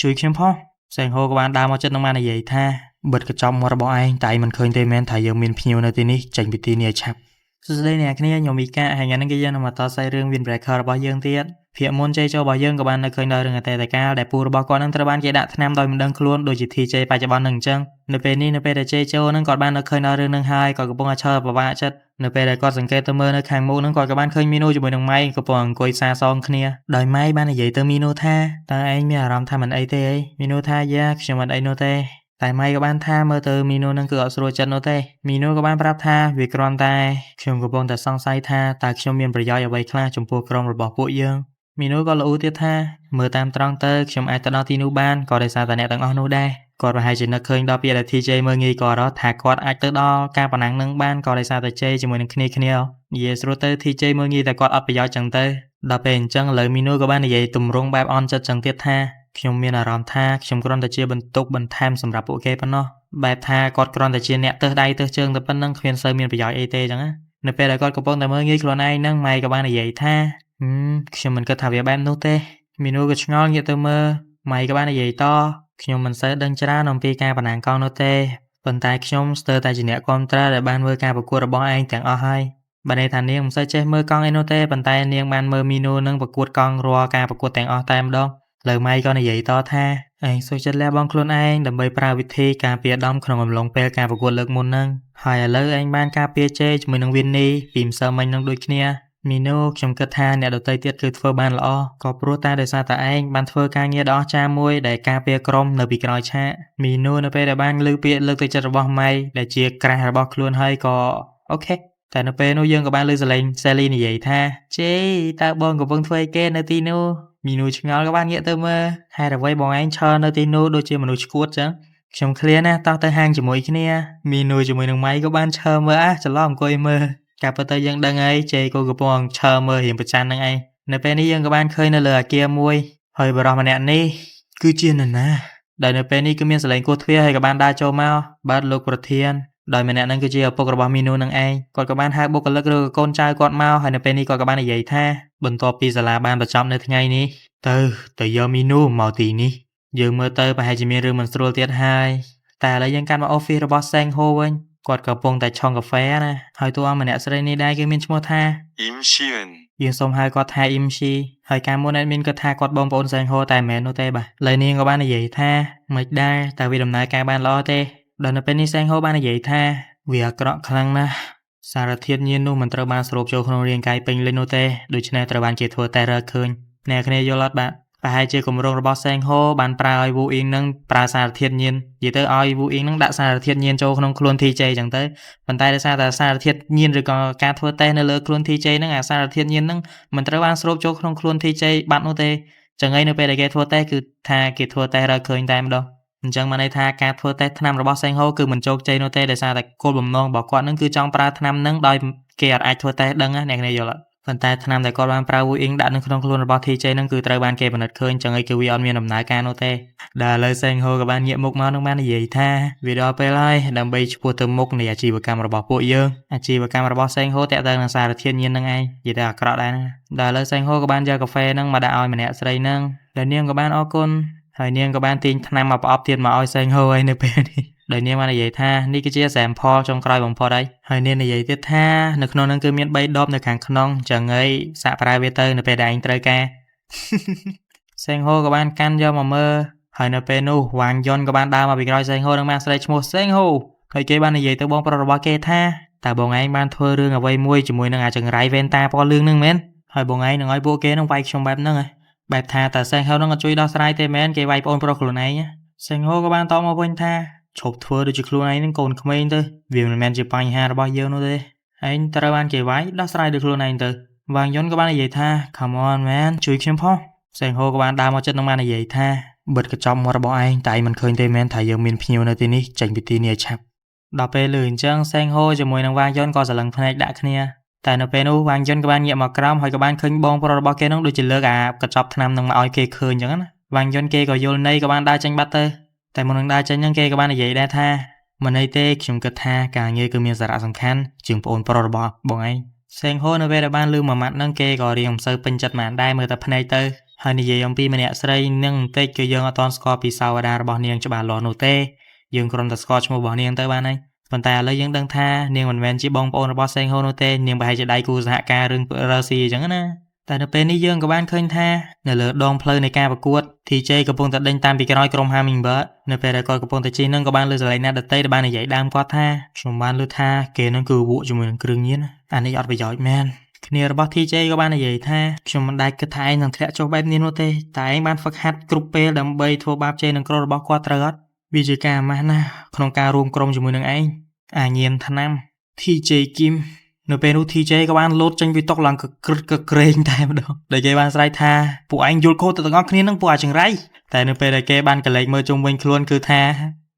ជួយខ្ញុំផងសេងហូក៏បានដើរមកចិត្តនឹងបាននិយាយថាបិទកញ្ចប់មាត់របស់ឯងតែឯងមិនឃើញទេមែនថាយើងមានភ្ញៀវនៅទីនេះចេញពីទីនេះឲ្យឆាប់សួស្តីអ្នកគ្នាខ្ញុំមីកាហើយថ្ងៃនេះគឺយើងនឹងមកតសាច់រឿង Wind Breaker របស់យើងទៀតភាគមុនជ័យចូលរបស់យើងក៏បាននៅឃើញដល់រឿងអតីតកាលដែលពូរបស់គាត់នឹងត្រូវបានគេដាក់ថ្នាំដោយមិនដឹងខ្លួនដូចជា TJ បច្ចុប្បន្ននឹងអញ្ចឹងនៅពេលនេះនៅពេលដែលជ័យចូលនឹងគាត់បាននៅឃើញដល់រឿងនឹងហើយគាត់កំពុងតែឈរពិបាកចិត្តនៅពេលដែលគាត់សង្កេតទៅមើលនៅខាងមុខនឹងគាត់ក៏បានឃើញមីនូជាមួយនឹងម៉ៃកំពុងអង្គុយសាសងគ្នាដោយម៉ៃបាននិយាយទៅមីនូថាតើឯងមានអារម្មណ៍ថាមិនអីទេអីមីនូថាយ៉ាខ្ញុំមិនអីនោះទេតែម៉ៃក៏បានថាមើលទៅមីនូនឹងគឺអត់ស្រួលចិត្តនោះទេមីនូក៏បានប្រាប់ថាវាគ្រាន់តែខ្ញុំកំពុងតែសង្ស័យថាតើខ្ញុំមានប្រយោជន៍អ្វីខ្លះចំពោះក្រុមរបស់ពួកយើងមីនូក៏ល្អូទៀតថាមើលតាមត្រង់ទៅខ្ញុំអាចទៅដល់ទីនោះបានក៏ដោយសារតែអ្នកទាំងអស់នោះដែរគាត់ប្រហែលជានឹកឃើញដល់ពាក្យដែល TJ មើលងាយគាត់ថាគាត់អាចទៅដល់ការប្រណាំងនឹងបានក៏ដោយសារតែ J ជាមួយនឹងគ្នាគ្នានិយាយស្រួលទៅ TJ មើលងាយតែគាត់អត់ប្រយោជន៍ចឹងទៅដល់ពេលអញ្ចឹងឥឡូវមីនូក៏បាននិយាយទម្រង់បែបអន់ចិត្តចឹងទៀតថាខ្ញុំមានអារម្មណ៍ថាខ្ញុំគ្រាន់តែជាបន្ទុកបន្ថែមសម្រាប់ពួកគេប៉ុណ្ណោះបែបថាគាត់គ្រាន់តែជាអ្នកទើសដៃទើសជើងតែប៉ុណ្្នឹងគ្មានសូវមានប្រយោជន៍អីទេចឹងណានៅពេលដែលគាត់កំពុងតែមើលងាយខ្លួនឯងហ្នឹងម៉ៃក៏បាននិយាយថាខ្ញុំមិនគិតថាវាបែបនោះទេមីនូក៏ឆ្ងល់ងាកទៅមើលម៉ៃក៏បាននិយាយតខ្ញុំមិនសូវដឹងច្រើនអំពីការប្រណាំងកង់នោះទេប៉ុន្តែខ្ញុំស្ទើរតែជាអ្នកគាំទ្រដែលបានមើលការប្រកួតរបស់ឯងទាំងអស់ហើយបើន័យថានាងមិនសូវចេះមើលកង់អីនោះទេប៉ុន្តែនាងបានមើលមីនូនឹងប្រកួតកង់រាល់ការប្រកួតទាំងអស់តែម្ដងលើម៉ៃក៏និយាយតថាឯងសុខចិត្តលះបង់ខ្លួនឯងដើម្បីប្រើវិធីការពារដំក្នុងអំឡុងពេលការប្រកួតលើកមុនហ្នឹងហើយឥឡូវឯងបានការពារជេជាមួយនឹងវីនីពីម្សិលមិញនឹងដូចគ្នាមីនូខ្ញុំគិតថាអ្នកដទៃទៀតគឺធ្វើបានល្អក៏ព្រោះតែដោយសារតែឯងបានធ្វើការងារដ៏អស្ចារ្យមួយដែលការពារក្រុមនៅពីក្រោយឆាកមីនូនៅពេលដែលបានឮពាក្យលើកទឹកចិត្តរបស់ម៉ៃដែលជាcrush របស់ខ្លួនហើយក៏ OK តែនៅពេលនោះយើងក៏បានឮសំឡេងសេលីនិយាយថាជេតើបងកំពុងធ្វើអីគេនៅទីនោះមីនូឆ្ងល់ក៏បានងាកទៅមើលហេតុអ្វីបងឯងឈរនៅទីនោះដូចជាមនុស្សឆ្កួតចឹងខ្ញុំឃ្លានណាតោះទៅហាងជាមួយគ្នាមីនូជាមួយនឹងម៉ៃក៏បានឈរមើលអាច្រឡំអង្គុយមើលការពិតទៅយើងដឹងហើយជេក៏កំពុងឈរមើលរៀងប្រច័ននឹងឯងនៅពេលនេះយើងក៏បានឃើញនៅលើអាគារមួយហើយបរិសម្នាក់នេះគឺជានរណាដែលនៅពេលនេះគឺមានសលេងគោះទ្វារហើយក៏បានដើរចូលមកបាទលោកប្រធានដោយម្នាក់ហ្នឹងគឺជាឪពុករបស់មីនូនឹងឯងគាត់ក៏បានហៅបុគ្គលិកឬក៏កូនចៅគាត់មកហើយនៅពេលនេះគាត់ក៏បាននិយាយថាបន្ទាប់ពីសាលាបានបញ្ចប់នៅថ្ងៃនេះទៅទៅយកមីនូមកទីនេះយើងមើលទៅប្រហែលជាមានរឿងមិនស្រួលទៀតហើយតែឥឡូវយើងកាន់មក office របស់សេងហូវិញគាត់កំពុងតែឆុងកាហ្វេណាហើយតួអង្គម្នាក់ស្រីនេះដែរគឺមានឈ្មោះថា 임시은 យើងសូមហៅគាត់ថាអ៊ីមស៊ីហើយកាលមុន admin គាត់ថាគាត់បងប្អូនសេងហូតែមិនមែននោះទេបាទឥឡូវនាងក៏បាននិយាយថាមិនដែរតែវាដំណើរការបានល្អទេដល់នៅពេលនេះសេងហូបាននិយាយថាវាអាក្រក់ខ្លាំងណាស់សារធាតុញៀននោះមិនត្រូវបានស្រូបចូលក្នុងរាងកាយពេញលេញនោះទេដូច្នេះត្រូវបានគេធ្វើតែរកឃើញអ្នកគ្នាយល់អត់បាទប្រហែលជាគម្រោងរបស់សេងហូបានប្រើឲ្យវូអ៊ីងនឹងប្រើសារធាតុញៀននិយាយទៅឲ្យវូអ៊ីងនឹងដាក់សារធាតុញៀនចូលក្នុងខ្លួន TJ ចឹងទៅប៉ុន្តែដោយសារតែសារធាតុញៀនឬក៏ការធ្វើតេស្តនៅលើខ្លួន TJ ហ្នឹងអាសារធាតុញៀនហ្នឹងមិនត្រូវបានស្រូបចូលក្នុងខ្លួន TJ បាត់នោះទេចឹងហើយនៅពេលដែលគេធ្វើតេស្តគឺថាគេធ្វើតេស្តរកឃើញតែម្ដងអញ្ចឹងបានន័យថាការធ្វើតេស្តថ្នាំរបស់សេងហូគឺមិនជោគជ័យនោះទេដោយសារតែគោលបំណងរបស់គាត់នឹងគឺចង់ប្រើថ្នាំហ្នឹងដោយគេអត់អាចធ្វើតេស្តដឹងណាអ្នកគ្នាយល់អត់ប៉ុន្តែថ្នាំដែលគាត់បានប្រើ Wu Ing ដាក់នៅក្នុងខ្លួនរបស់ TJ ហ្នឹងគឺត្រូវបានគេពិនិត្យឃើញចឹងហើយគឺវាអត់មានដំណើរការនោះទេដែលឥឡូវសេងហូក៏បានងាកមុខមកនឹងបាននិយាយថាវាដល់ពេលហើយដើម្បីឆ្ពោះទៅមុខនៃអាជីវកម្មរបស់ពួកយើងអាជីវកម្មរបស់សេងហូតាក់ទងនឹងសារធាតុញៀនហ្នឹងឯងនិយាយតែអាក្រក់ដែរណាដែលឥឡូវសេងហូក៏បានយកកាហ្វេហ្នឹងមកដាក់ឲ្យម្នាក់ស្រីហ្នឹងដែលនាងក៏បានអរគុណហើយនាងក៏បានទាញថ្នាំមកប្រអប់ទៀតមកឲ្យសេងហូហើយនៅពេលនេះដោយនាងបាននិយាយថានេះគឺជា sample ចុងក្រោយបំផុតហើយហើយនាងនិយាយទៀតថានៅក្នុងហ្នឹងគឺមាន3ដបនៅខាងក្នុងចឹងហើយសាកប្រើវាទៅនៅពេលដែលឯងត្រូវការ សេងហូក៏បានកាន់យកមកមើលហើយនៅពេលនោះវ៉ាងយុនក៏បានដើរមកពីក្រោយសេងហូនិងបានស្រែកឈ្មោះសេងហូហើយគេបាននិយាយទៅបងប្រុសរបស់គេថាតើបងឯងបានធ្វើរឿងអ្វីមួយជាមួយនឹងអាចង្រៃវ៉ែនតាពណ៌លឿងនឹងមែនហើយបងឯងនឹងឲ្យពួកគេនឹងវាយខ្ញុំបែបហ្នឹងហ៎បែបថាតើសេងហូនឹងអត់ជួយដោះស្រាយទេមែនគេវាយប្អូនប្រុសខ្លួនឯងសេងហូក៏បានតបមកវិញថាឈប់ធ្វើដូចជាខ្លួនឯងនឹងកូនក្មេងទៅវាមិនមែនជាបញ្ហារបស់យើងនោះទេឯងត្រូវបានគេវាយដោះស្រាយដោយខ្លួនឯងទៅវ៉ាងយុនក៏បាននិយាយថា Come on man ជួយខ្ញុំផងសេងហូក៏បានដើរមកចិត្តនឹងបាននិយាយថាបិទកញ្ចប់មាត់របស់ឯងតែឯងមិនឃើញទេមែនថាយើងមានភ្ញៀវនៅទីនេះចេញពីទីនេះឲ្យឆាប់ដល់ពេលលឺអញ្ចឹងសេងហូជាមួយនឹងវ៉ាងយុនក៏ស្រឡឹងភ្នែកដាក់គ្នាតែនៅពេលនោះវ៉ាងយុនក៏បានងាកមកក្រោមហើយក៏បានឃើញបងប្រុសរបស់គេនឹងដូចជាលើកអាកញ្ចប់ថ្នាំនឹងមកឲ្យគេឃើញអញ្ចឹងណាវ៉ាងយុនគេក៏យល់ន័យក៏បានដើរចេញបាត់ទៅតែមុននឹងដើរចេញហ្នឹងគេក៏បាននិយាយដែរថាមិនអីទេខ្ញុំគិតថាការងារគឺមានសារៈសំខាន់ជាងប្អូនប្រុសរបស់បងឯងសេងហូនៅពេលដែលបានលឺមួយម៉ាត់ហ្នឹងគេក៏រៀងមិនសូវពេញចិត្តហ្មងដែរមើលតែភ្នែកទៅ។ ហើយនិយាយអំពីម្នាក់ស្រីនឹងបន្តិចគឺយើងអត់ទាន់ស្គាល់ពីសាវតារបស់នាងច្បាស់លាស់នោះទេយើងគ្រាន់តែស្គាល់ឈ្មោះរបស់នាងទៅបានហើយប៉ុន្តែឥឡូវយើងដឹងថានាងមិនមែនជាបងប្អូនរបស់សេងហូនោះទេនាងប្រហែលជាដៃគូសហការរឿងរ៉ាស៊ីអញ្ចឹងណាតែនៅពេលនេះយើងក៏បានឃើញថានៅលើដងផ្លូវនៃការប្រកួត TJ កំពុងតែដេញតាមពីក្រោយក្រុម Hummingbird នៅពេលដែលគាត់កំពុងតែជិះនឹងក៏បានលើសលេងអ្នកដតីដែលបាននិយាយដើមគាត់ថាខ្ញុំបានលើថាគេនឹងគឺវក់ជាមួយនឹងគ្រឿងញៀនអានេះអត់ប្រយោជន៍មែនគ្នារបស់ TJ ក៏បាននិយាយថាខ្ញុំមិនដែលគិតថាឯងនឹងធ្លាក់ចុះបែបនេះនោះទេតែឯងបានហ្វឹកហាត់គ្រប់ពេលដើម្បីធ្វើបាបជេនឹងក្រុមរបស់គាត់ត្រូវអត់វាជាការអាម៉ាស់ណាស់ក្នុងការរួមក្រុមជាមួយនឹងឯងអាញៀនថ្នាំ TJ គីមនៅពេលនោះ TJ ក៏បានលោតចេញពីតុឡើងកក្រឹតកក្រែងតែម្ដងដែលគេបានស្រែកថាពួកឯងយល់ខុសទៅទាំងអស់គ្នានឹងពួកអាចង្រៃតែនៅពេលដែលគេបានកលេចមើលជុំវិញខ្លួនគឺថា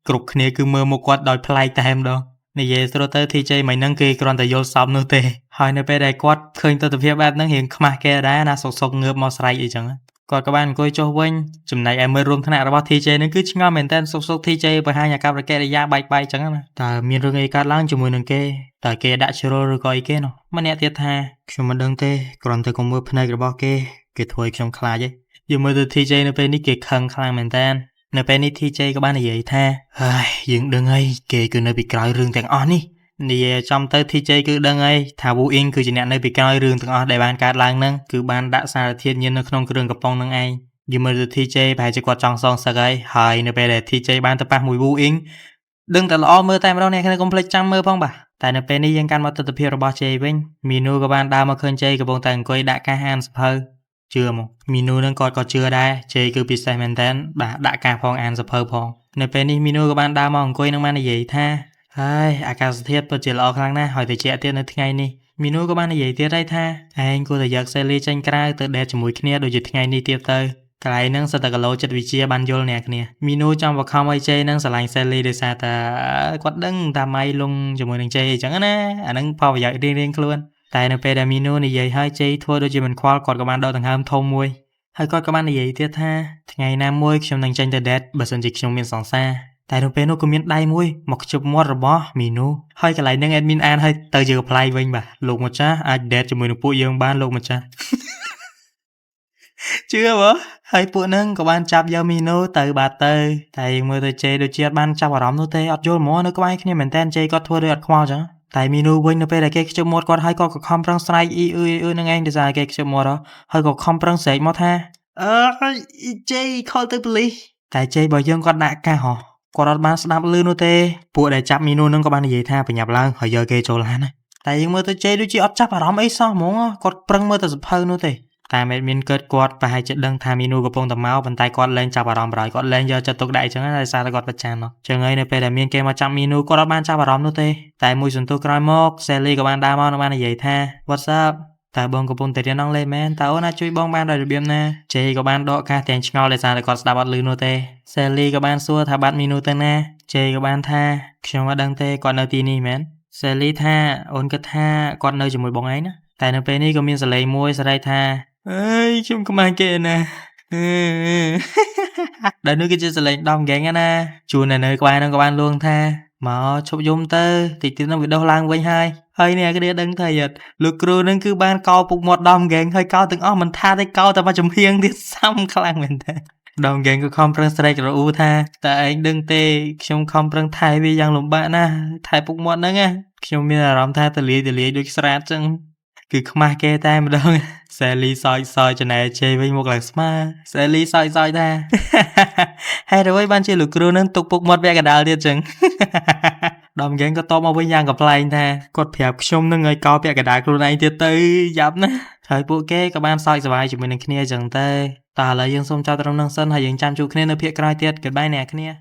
គ្រប់គ្នាគឺមើលមុខគាត់ដោយប្លែកតែម្ដងនិយាយស្រួលទៅ TJ មិនហ្នឹងគេគ្រាន់តែយល់សពនោះទេហើយនៅពេលដែលគាត់ឃើញទស្សនវិជ្ជាបែបហ្នឹងរៀងខ្មាស់គេដែរណាសុកសុកងើបមកស្រែកអីចឹងគាត់ក៏បានអង្គុយចុះវិញចំណែកឯមើលរួមថ្នាក់របស់ TJ នឹងគឺឆ្ងល់មែនតើសុកសុក TJ បង្ហាញអាកប្បកិរិយាបែកបែកចឹងណាតើមានរឿងអីកើតឡើងជាមួយនឹងគេតើគេដាក់ជ្រុលឬក៏អីគេនោះម្នាក់ទៀតថាខ្ញុំមិនដឹងទេគ្រាន់តែកុំមើលភ្នែករបស់គេគេធ្វើឲ្យខ្ញុំខ្លាចឯងយើងមើលទៅ TJ នៅពេលនេះគេខឹងខ្លាំងមែនតើនៅពេលនេះ TJ ក៏បាននិយាយថាហើយយើងដឹងហើយគេគឺនៅពីក្រោយរឿងទាំងអស់នេះនិយាយចំទៅ TJ គឺដឹងហើយថា Wu Ying គឺជាអ្នកនៅពីក្រោយរឿងទាំងអស់ដែលបានកើតឡើងហ្នឹងគឺបានដាក់សារធាតុញៀននៅក្នុងគ្រឿងកំប៉ុងហ្នឹងឯងយល់មើលទៅ TJ ប្រហែលជាគាត់ចង់សងសឹកហើយហើយនៅពេលដែល TJ បានទៅប៉ះមួយ Wu Ying ដឹងតែល្អមើលតែម្ដងអ្នកគ្នាកុំភ្លេចចាំមើលផងបាទតែនៅពេលនេះយើងកាន់មកទស្សនវិជ្ជារបស់ Jay វិញមីនូក៏បានដើរមកឃើញ Jay កំពុងតែអង្គុយដាក់កាសអានសភៅជឿមកមីនូនឹងគាត់ក៏ជឿដែរ Jay គឺពិសេសមែនតើបាទដាក់កាសផងអានសភៅផងនៅពេលនេះមីនូក៏បានដើរមកអង្គុយនឹងបាននិយាយថាហើយអាកាសធាតុពិតជាល្អខ្លាំងណាស់ហើយត្រជាក់ទៀតនៅថ្ងៃនេះមីនូក៏បាននិយាយទៀតដែរថាឯងគួរតែយកសេលីចេញក្រៅទៅ date ជាមួយគ្នាដូចជាថ្ងៃនេះទៀតទៅកន្លែងហ្នឹងសិតតែគីឡូចិត្តវិទ្យាបានយល់អ្នកគ្នាមីនូចង់បខំឲ្យជេនឹងស្រឡាញ់សេលីដោយសារតែគាត់ដឹងថាម៉ៃលងជាមួយនឹងជេអញ្ចឹងណាអាហ្នឹងផលប្រយោជន៍រៀងៗខ្លួនតែនៅពេលដែលមីនូនិយាយឲ្យជេធ្វើដូចជាមិនខ្វល់គាត់ក៏បានដកដង្ហើមធំមួយហើយគាត់ក៏បាននិយាយទៀតថាថ្ងៃណាមួយខ្ញុំនឹងចេញទៅ date បើសិនជាខ្ញុំមានសង្សារតែនៅពេលនោះក៏មានដៃមួយមកខ្ជប់មាត់របស់មីនូហើយកន្លែងហ្នឹង admin អានឲ្យទៅជាកំប្លែងវិញបាទលោកម្ចាស់អាច date ជាមួយនឹងពួកយើងបានលោកម្ចាស់ ជឿបើហើយពួកហ្នឹងក៏បានចាប់យកមីនូទៅបាត់ទៅតែមើលទៅជេដូចជាអត់បានចាប់អារម្មណ៍នោះទេអត់យល់ហ្មងនៅក្បែរគ្នាមែនតើជេគាត់ធ្វើដូចអត់ខ្វល់ចឹងតែមីនូវិញនៅពេលដែលគេខ្ជិបមាត់គាត់ហើយគាត់ក៏ខំប្រឹងស្រែកអ៊ីអឺអ៊ឺនឹងឯងដោយសារគេខ្ជិបមាត់ហើយក៏ខំប្រឹងស្រែកមកថាអើយជេខលទៅប៉ូលីសតែជេរបស់យើងគាត់ដាក់កាសហ៎គាត់អត់បានស្ដាប់ឮនោះទេពួកដែលចាប់មីនូនឹងក៏បាននិយាយថាប្រញាប់ឡើងហើយយកគេចូលឡានណាតែយើងមើលទៅជេដូចជាអត់ចាប់អារម្មណ៍អីសោះហ្មងគាត់ប្រឹងមើលតែសភៅនោះទេតែមេមានកើតគាត់ប្រហែលជាដឹងថាមីនូកំពុងតែមកប៉ុន្តែគាត់លែងចាប់អារម្មណ៍បណ្ដោយគាត់លែងយកចិត្តទុកដាក់អញ្ចឹងដោយសារតែគាត់ប្រច័នណោះចឹងហើយនៅពេលដែលមានគេមកចាប់មីនូគាត់អត់បានចាប់អារម្មណ៍នោះទេតែមួយសន្ទុះក្រោយមកសេលីក៏បានដើរមកនិងបាននិយាយថា What's up តើបងកំពុងតែរៀនអង់គ្លេសមែនតើអូនអាចជួយបងបានដោយរបៀបណាជេក៏បានដកកាសទាំងឆ្ងល់ដោយសារតែគាត់ស្ដាប់អត់ឮនោះទេសេលីក៏បានសួរថាបាត់មីនូទៅណាជេក៏បានថាខ្ញុំអត់ដឹងទេគាត់នៅទីនេះមែនសេលីថាអូនគិតថាគាត់នៅជាមួយបងឯងណាតែនៅពេលនេះក៏មានសលេងមួយស្រែកថាអើយខ្ញុំខ្មាស់គេណាដែលនោះគឺជាសលេងដំហ្គេងណាជួននៅក្បែរហ្នឹងក៏បានលួងថាមកឈប់យំទៅតិចទៀតនឹងវាដុះឡើងវិញហើយហើយអ្នកគ្នាដឹងថាអត់លោកគ្រូនឹងគឺបានកោពុកមាត់ដំហ្គេងហើយកោទាំងអស់មិនថាទេកោតែមកចំហៀងទៀតសាំខ្លាំងមែនតើដំហ្គេងក៏ខំប្រឹងស្រែករអ៊ូថាតែឯងដឹងទេខ្ញុំខំប្រឹងថែវាយ៉ាងលំបាកណាស់ថែពុកមាត់ហ្នឹងណាខ្ញុំមានអារម្មណ៍ថាទលាយទលាយដូចស្រាតចឹងគឺខ្មាស់គេតែម្ដងសេលីសើចសើចចំណែកជេវិញមកឡើងស្មាសេលីសើចសើចថាហេតុអ្វីបានជាលោកគ្រូនឹងទុកពុកមាត់ពាក់កណ្ដាលទៀតចឹង ដំហ្គេងក៏តបមកវិញយ៉ាងកំប្លែងថាគាត់ប្រាប់ខ្ញុំនឹងឲ្យកោពាក់កណ្ដាលខ្លួនឯងទៀតទៅយ៉ាប់ណាស់ហើយពួកគេក៏បានសើចសប្បាយជាមួយនឹងគ្នាចឹងទៅតោះឥឡូវយើងសូមចប់ត្រឹមនឹងសិនហើយយើងចាំជួបគ្នានៅភាគក្រោយទៀត Goodbye អ្នកគ្នា។